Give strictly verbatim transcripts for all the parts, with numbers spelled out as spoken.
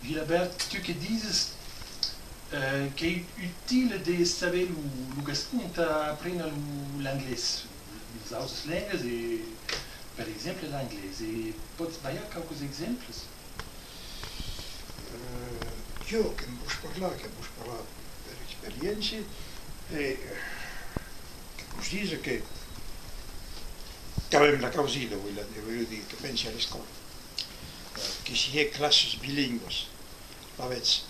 Gilabèrt, tu que dises, eh, qu'ei utile de saber lo, lo gascon tà apréner lo, l'anglés, las autras lengas, e, per exemple, l'anglés. E pòts balhar quauques exemples? Eh, jo, que'n vos parlar, que'n vos parlar per experiéncia, e que vos dise que, qu'avem la causida, voi la, voi dire, que pensi a l'escòla, eh, que s'i hè classes bilingües, lavetz,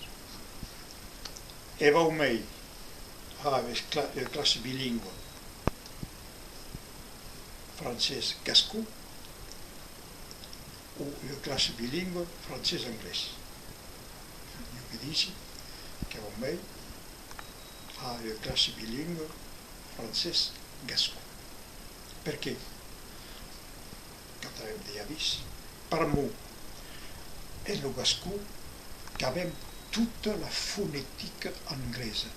e vau mei har ua cla-, ua classe bilingüe francés-gascon o ua classe bilingüe francés-anglés. Jo que disi que vau mei har ua classe bilingüe francés-gascon. Perqué? Qu'at avem dejà vist. Pr'amor, en lo gascon, qu'avem tota la fonetica anglesa.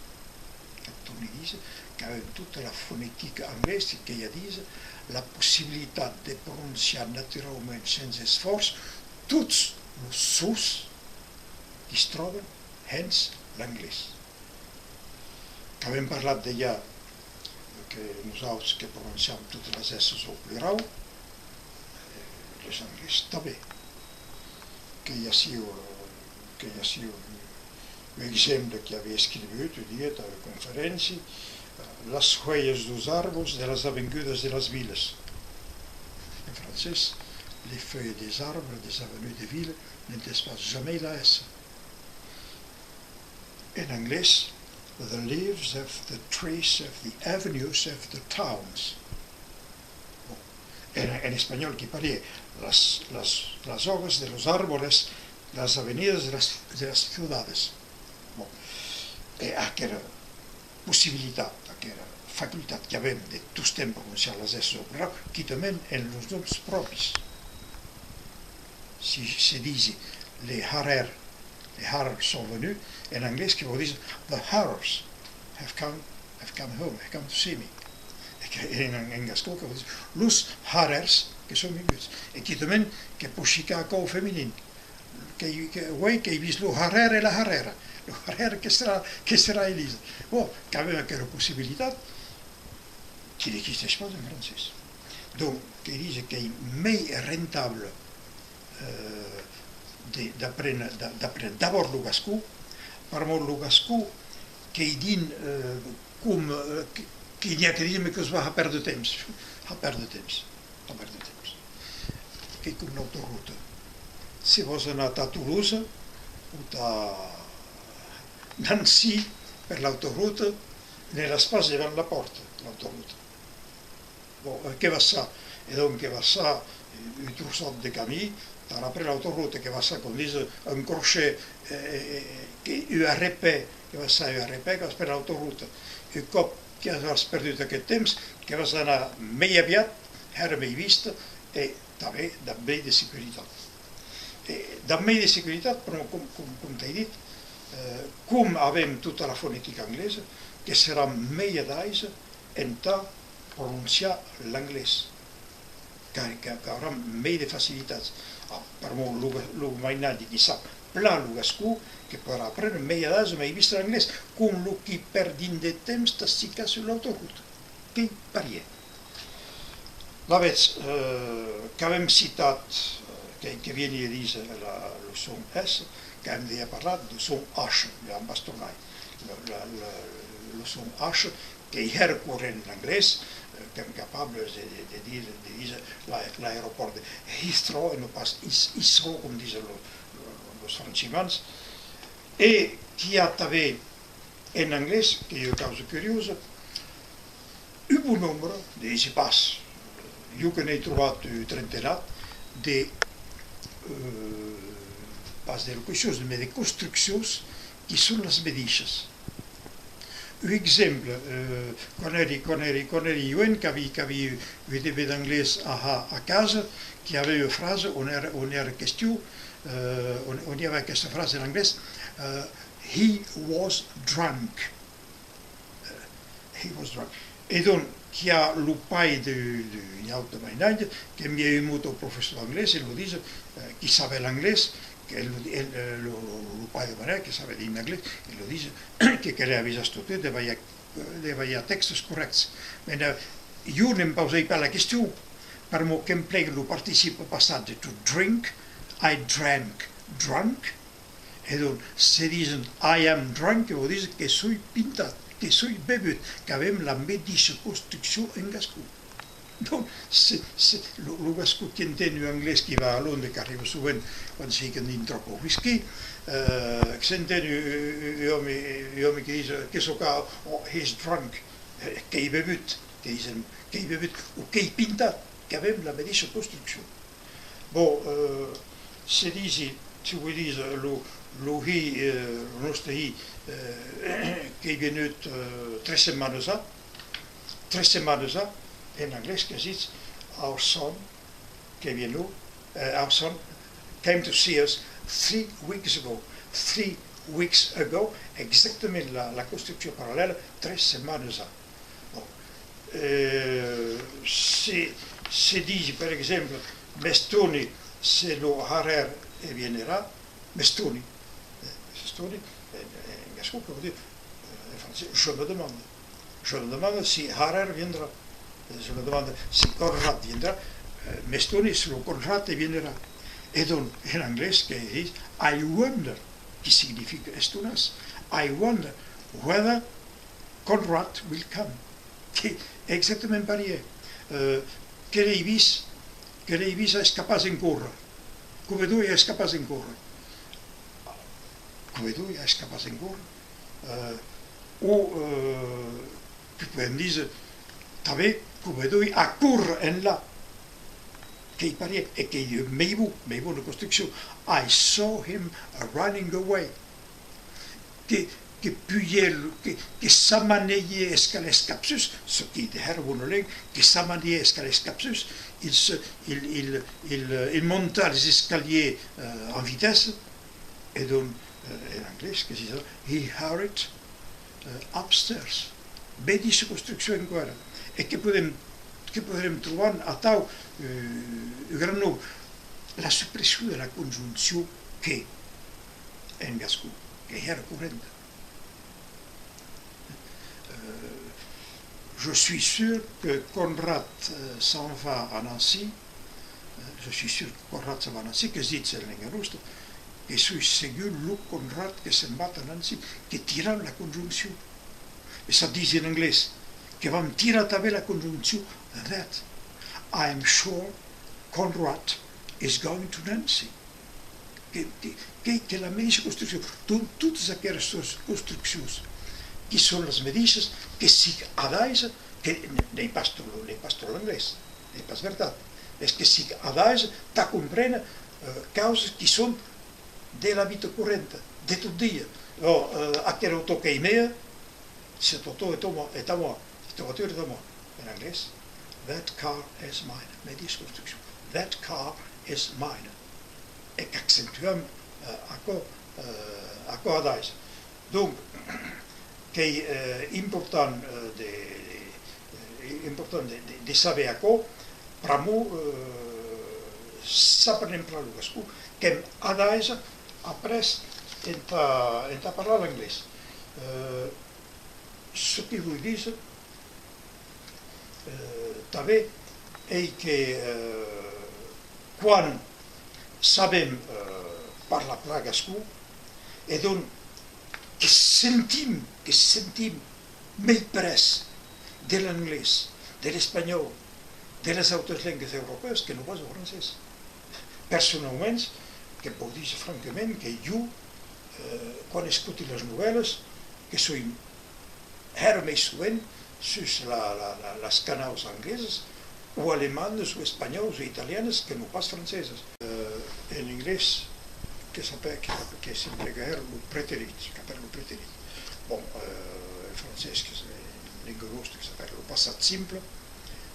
Qu'at torni díser, qu'avem tota la fonetica anglesa, qu'ei a díser la possibilitat de prononciar naturaument, sens esfòrç, tots los sons qui's tròban hens l'anglés. Qu'avem parlat dejà que nosauts que prononciam totes las S au plurau, eh, les anglés tanben. Qu'ei aciu, qu'ei aciu un exemple qui avè escrivut un dia tà ua conferéncia, eh, las fuelhas deus arbos de las avengudas de las vilas. En francés, les feuilles des arbres des avenues des villes, n'entens pas jamei la S. En anglés, the leaves of the trees of the avenues of the towns. Bon. En, en espanhòl, qu'ei parièr, las, las, las hojas de los árboles de las avenidas de las, de las ciudades. Bon. E aquera possibilitat, aquera facultat qu'avem de tostemps prononciar las S au plurau, quitament en los noms pròpis. Si se disi les Harrèrs, les Harrèrs sont venus, en anglés que vòu díser the Harrers have come, have come home, have come to see me. E que en, en gascon que vòu díser los Harrèrs que son venguts. E quitament que pòt hicar aquò au feminin. Qu'ei, que, uei qu'ei vist lo Harrèr e la Harrèra. Lo Harrèr que serà, que serà Elisa. Bon, qu'avem aquera possibilitat qui n'existeish pas en francés. Donc, que dise qu'ei mei rentable, eh, de, d'apréner, d'a-, d'apréner d'abòrd lo gascon, pr'amor lo gascon qu'ei drin, eh, com, eh, que, que n'i a que disen, mes que'us va har pèrdre temps, har pèrdre temps, har pèrdre temps. Qu'ei com l'autorota. Se vòs anar tà Tolosa o tà Nancy per l'autorota, ne l'as pas davant la pòrta, l'autorota. Bon, eh, que vas har, e donc que vas har, eh, un troçòt de camin, tà anar après l'autorota, que vas har, com dise, un crochet, eh, eh, eh, que, un arrepè, que vas har un arrepè, que vas per l'autorota. Un còp que as perdut aqueth temps, que vas anar mei aviat, hèra mei viste, e tanben dab mei de securitat. E dab mei de securitat, però com, com, com t'èi dit, eh, com avem tota la fonetica anglesa, que serà mei ad aise entà prononciar l'anglés, qu'a-, qu'a-, qu'aurà mei de facilitats. Ah, pr'amor lo, lo mainatge qui sap plan lo gascon, que poirà apréner mei ad aise, mei viste l'anglés, com lo qui pèrd drin de temps tà hicar sus l'autorota. Qu'ei parièr. Lavetz, eh, qu'avem citat, eh, que, que vieni de díser la, lo son S, qu'avem dejà parlat deu son H, ja am vas tornar. La, la, la, lo son H, qu'ei hèra corrent en anglés, eh, qu'èm capables de, de, de díser, de díser l'a-, l'aeropòrt de Heathrow e non pas Is-, Heathrow, com disen lo, lo, los francimans, e qu'i a tanben en anglés, qu'ei ua causa curiosa, un bon nombre, disi pas, jo que n'èi trobat un trentenat, de, eh, pas de locucions, mes de construccions qui son las medishas. Un exemple, eh, quan èri, quan èri, quan èri joen, qu'aví, qu'aví un debut d'anglés a har a casa, qu'i avè ua frasa on èra, on èra question, eh, on, on i avè aquesta frasa en anglés, eh, "He was drunk." Eh, he was drunk. E donc, qu'i a lo pair de, de, d'un aute mainatge, qu'envia un mot au professor d'anglés e lo dise, eh, qui sabe l'anglés, que lo, el, eh, lo, lo, Pas de manèra que sabe dire en anglés, e lo dise que, que l'ai avisat totei de balhar, de balhar tèxtes corrèctes. Mès, eh, jo ne'm pausèi pas la question, pr'amor qu'empleguen lo participe passat de to drink, I drank, drunk, e donc, se disen I am drunk, que vòu dire que soi pintat, que soi bevut, qu'avem la medissa construccion en gascon. Donc, se, se lo, lo gascon qui entén un anglés qui va a Londres, qu'arriba sovent quand se hican drin tròp au whisky, eh, que s'entén un, un, un òme, un òme qui ditz, "Qu'est-ce qu'a, oh, he's drunk", eh, qu'ei bevut, que disen, qu'ei bevut, o qu'ei pintat, qu'avem la medissa construccion. Bon, eh, se disi, se vos disi, lo, lo hi, eh, lo nòste hi, eh, qu'ei venut, eh, tres setmanas a, tres setmanas a, en anglés, que ditz, "Our son, que venu, eh, our son came to see us three weeks ago." Three weeks ago, exactament la, la construccion parallèla, tres setmanas a. Bon. Eh, se, se disi, per exemple, "M'estoni se lo harèr e vienerà", m'estoni. Eh, m'estoni, en, en gascon, que vòu dire, eh, en francés, je me demande. Je me demande si Harrer viendra. Eh, je me demande si Conrad viendra. Eh, m'estoni se lo Conrad e vienerà. E donc, en anglés, que ditz, "I wonder", qui significa estonar-se, "I wonder whether Conrad will come." Qu'ei exactament parièr. Eh, que l'èi vist, que l'èi vist a escapar en córrer. Covedoi a escapar en córrer. Covedoi a escapar en córrer. Eh, o, eh, que podem díser tanben, Covedoi a córrer enlà. Qu'ei parièr, e qu'ei mei bon, mei bona construccion. "I saw him running away." Que, que pugèt, que, que s'amaneguèt escalèrs capsuts, çò qui de hèra bona lenga, que s'amaneguèt escalèrs capsuts, il se, il, il, il, il monta les escaliers, euh, en vitesse, e donc, euh, en anglés, que se ditz, "He hurried, euh, upstairs." Medissa construccion enqüèra. E que podem, que poderem trobar atau, euh, un gran nombre. La supression de la conjoncion que, en gascon, qu'ei hèra correnta. Euh, "Je suis sûr que Conrad, euh, s'en va à Nancy." Euh, "Je suis sûr que Conrad s'en va à Nancy", que ditz en lenga nòsta, "Que soi segur lo Conrad que se'n va a Nancy", que tiram la conjoncion. E çò ditz en anglés, que vam tirar tanben la conjoncion "that". "I'm sure Conrad is going to Nancy." Que, que, que, que la medissa construccion, donc totas aqueras construccions qui son las medissas, que sic adaisa, que n-, n'ei pas tot, n'ei pas tot l'anglés, n'ei pas vertat, es que sic adaisa tà compréner, euh, causas qui son de la vita correnta, de tot dia. Ò, euh, aquera autò qu'ei mea, cette auto est à moi, est à moi, cette voiture est à moi. En anglés, "That car is mine", medissa construccion. "That car is mine." E qu'accentuam, euh, aquò, euh, aquò adaisa. Donc, qu'ei, euh, important, euh, de, euh, important de, de, de saber aquò, pr'amor, euh, s'aprenem plan lo gascon, qu'èm adaisa après entà, entà parlar l'anglés. Euh, çò que vòi díser, euh, tanben, ei que, euh, quan sabem, euh, parlar plan gascon, e donc que sentim, que sentim mei près de l'anglés, de l'espanhòu, de las autas lengas europèas que non pas lo francés. Personauments, que vos dise francament que jo, eh, quan escoti las novèlas, que soi hèra mei sovent sus la, la, la, las canaus anglesas, o alemandas, o espanhòlas, o italianas, que non pas francesas. Eh, en anglés, que s'ape-, que s'ape-, que s'emplega hèra lo preterit, qu'apèran lo preterit. Bon, eh, en francés, que se, en lenga nòsta, que s'apèra lo passat simple.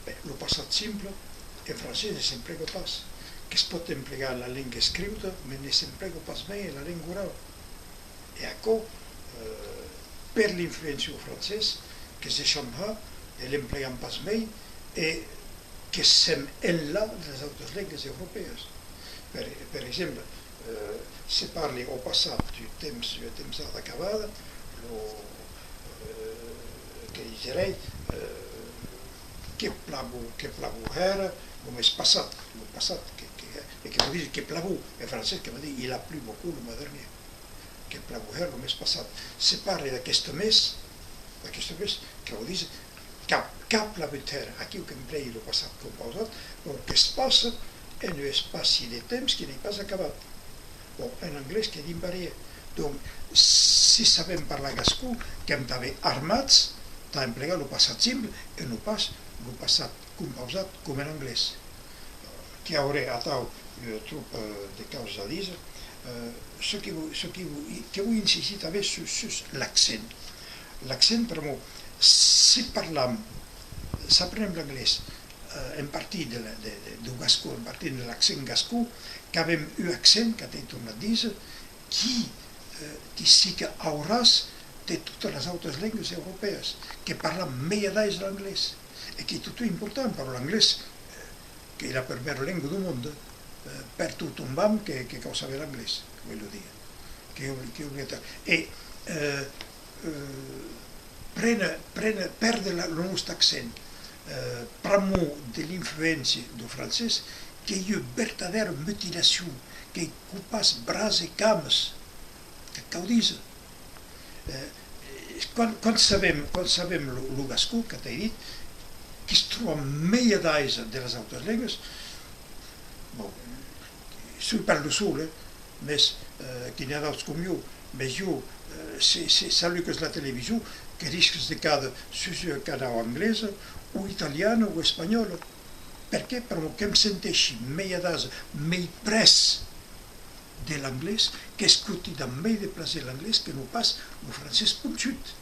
Ben, lo passat simple, en francés, ne s'emplega pas. Que's pòt emplegar en la lenga escriuta, mès ne s'emplega pas mei en la lenga orala. E aquò, eh, per l'influéncia au francés, que se cham har, e l'emplegam pas mei, e que sèm enlà de las autas lengas europèas. Per, per exemple, Eh, se parli au passat d'un temps, d'un temps acabat, lo, eh, que diserèi, eh, que plavó, que plavó hèra lo mes passat, lo passat, que, que, e que vòu dire que plavó, en francés, que vòu dire il a plu beaucoup le mois dernier, que plavó hèra lo mes passat. Se parli d'aqueste mes, d'aqueste mes, que vòu dire qu'a, qu'a plavut hèra, aquiu qu'emplèi lo passat compausat, donc que's passa en un espaci de temps qui n'ei pas acabat. Bon, en anglés que diem parièr. Donc, si sabem parlar gascon, qu'èm tanben armats tà emplegar lo passat simple e non pas lo passat compausat com en anglés. Qu'i auré atau ua tropa de causas a díser. Eh, çò que vòu, çò que vòu, que vòu insistir tanben sus, sus l'accent. L'accent, pr'amor, si parlam, s'aprenem l'anglés, eh, en partir de la, de, de, deu gascon, en partir de l'accent gascon, qu'avem un accent, qu'at ei tornat díser, qui, eh, qui sica au ras de totas las autas lengas europèas, que parlam mei adais l'anglés, e qu'ei totun important, pr'amor l'anglés, eh, qu'ei la prumèra lenga deu monde, eh, per tot on vam que, que cau saber l'anglés, que vòu dire, qu'ei obli-, qu'ei obligatòri. E, eh, eh, prene, prene, pèrder la, lo noste accent, eh, pr'amor de l'influéncia deu francés, qu'ei ua vertadèra mutilacion, qu'ei copar braç e cames, que cau díser. Eh, quan, quan sabem, quan sabem lo, lo gascon, que t'ai dit, qui's tròba mei adais de las autas lengas, bon, soi pas lo sol, eh, mes, eh, que n'i a d'auts com jo, mes jo, eh, se, se, s'aluques la television, que risques de càder sus ua canau anglesa, o italiana, o espanhòla. Perqué? Pr'amor que'm senteishi mei adais, mei près de l'anglés, qu'escoti damb mei de plaser l'anglés que non pas lo francés ponchut.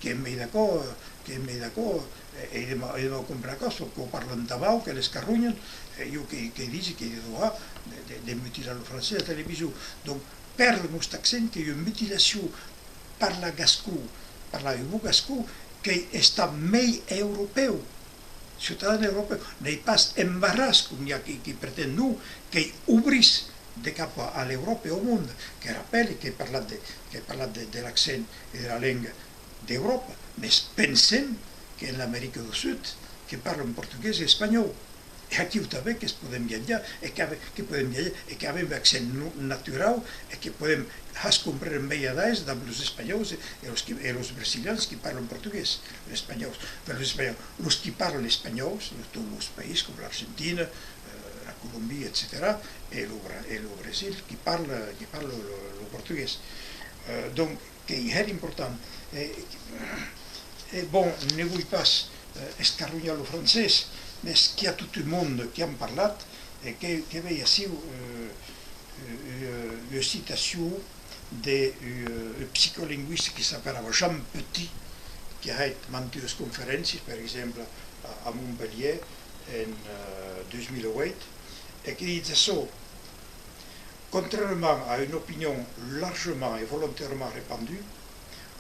Qu'èm mei d'acòrd, qu'èm mei d'acòrd, e, e de ma-, e de mau comprar aquò, çò que parlan tabau, que l'escarronhan, e jo que, que disi qu'ei de droit de, de, de mutilar lo francés a la television. Donc, pèrder lo noste accent qu'ei ua mutilacion, parlar gascon, parlar un bon gascon, qu'ei estar mei europèu, ciutadan europèu, n'ei pas embarràs, com i a qui, qui preten, non, qu'ei obrís de cap a, a l'Euròpa e au monde, que rapèli qu'èi parlat de, qu'èi parlat de, de l'accent e de la lenga d'Euròpa, mes pensem qu'en l'America deu Sud que parlan portugués e espanhòu. E aquiu tanben que's podem viatjar, e que, que podem viatjar, e qu'avem accent no-, naturau, e que podem has comprene mei adais damb los espanhòus e, e los, qui, e los brasilians qui parlan portugués, los espanhòus, enfin, los espanhòus, los qui parlan espanhòu, surtot los país com l'Argentina, eh, la Colombia, etcetèra, e lo Bra-, e lo Brasil, qui parla, qui parla lo, lo portugués. Eh, donc, qu'ei hèra important. E, e bon, ne voi pas, eh, escarronhar lo francés, mes qu'i a tot un monde qui an parlat, e que, que vei aciu, eh, eh, eh, ua citacion de, eh, un psicolingüista qui s'aperava Jean Petit, qui a hèit mantuas conferéncias, per exemple, a, a Montpelhièr en, eh, dos mil ueit, e que ditz açò: Contrairement à une opinion largement et volontairement répandue,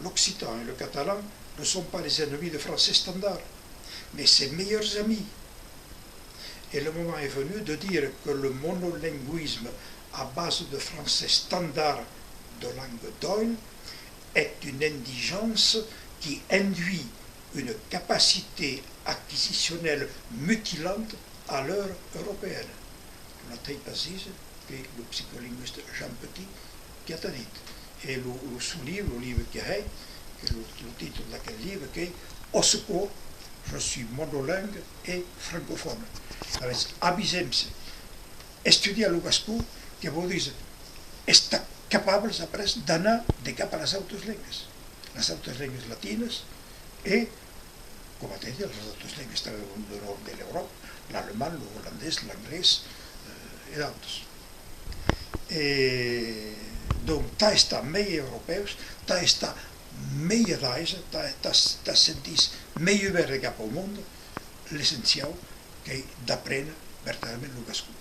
l'occitan et le catalan ne sont pas les ennemis de français standard, mais ses meilleurs amis. Et le moment est venu de dire que le monolinguisme à base de français standard, de langue d'oïl, est une indigence qui induit une capacité acquisitionnelle mutilante à l'heure européenne. L'at hèit pas díser qu'ei lo psicolingüista Jean Petit qui at a dit. E lo, lo son libre, lo libre qui a hèit, que lo, lo títol d'aquel libre qu'ei Au secours, je suis monolingue et francophone. Alavetz, avisem-se, estudiar lo gascon, que vòu díser estar capables après d'anar de cap a las autas lengas, las autas lengas latinas e, coma t'ai dit, las autas lengas tanben deu nòrd de l'Euròpa, l'alemand, lo olandés, l'anglés, eh, e d'autas. E donc, tà estar mei europèus, tà estar mei adais, tà, tà, tà sentir-se mei ubèrts de cap au monde, l'essenciau qu'ei d'aprene vertadèrament lo gascon.